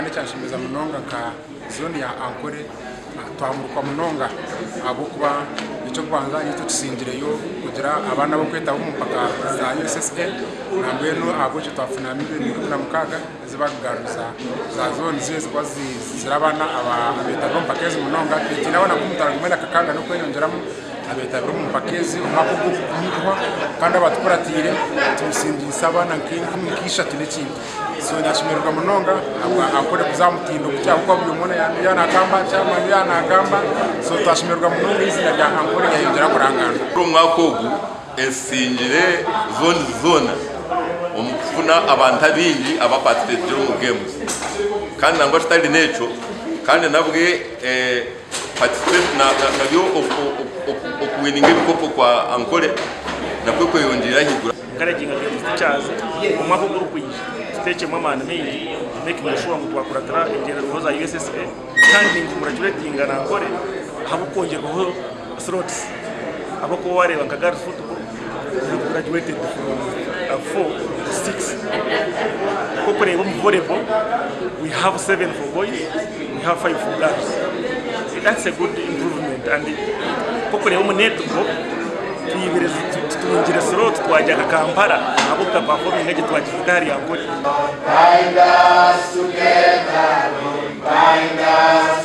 Kandi ekyanshemeza munonga nka zooni ya Ankole twamurikwa munonga ahabw'okuba eky'okubanza niitwe tusingireyo kugira abaana ab'okwetaba omu mpaka za USSA nambwenu ahabw'ekyo twafuna milioni 16 ezi barikugaruza za zooni zibe zikuba ziri abaana abetabire omu mpaka ezi munonga. Twine abaana nk'omutwaro gumwe na kakaaga n'okweyongyeramu abetabire omu mpaka ezi omwaka ogu ogukuhwa kandi abatukuratiire tusingiise abaana nk'enkumi nk'ishatu n'ekintu. So nashemererwa munonga ahabwa Ankole kuza aha mutindo gutyo ahabw'okuba buri omwe yaaba nagamba, chairman yaaba nagamba, so twashemererwa munonga eizina rya Ankole ryayongyera kurangaanwa. Omwaka ogu esingire zones zoona omu kufuna abantu abaingi aba participatingire omu games kandi nangwa kitari n'ekyo kandi nabwe nabyo okuwininga ebikopo kwa Ankole nakwo kweyongyeire ahaiguru. Encouraging games teachers omwaka ogurikwija tutekyemu amaani maingi making sure ngu twakuratira engyenderwaho za USSA kandi nincongratulatinga na Ankole ahabw'okwongyerwaho slots ahabw'okuba wareeba nka girls football we graduated from 4 to 6 nk'okureeba omu volleyball we have 7 for boys we have 5 for girls that's a good improvement and nk'okureeba omu netball twibire tutungire slot twagya nka Kampala ahabw'obutapafominga gye twagivuga ahari Ankole. Bind us together, Lord, bind us.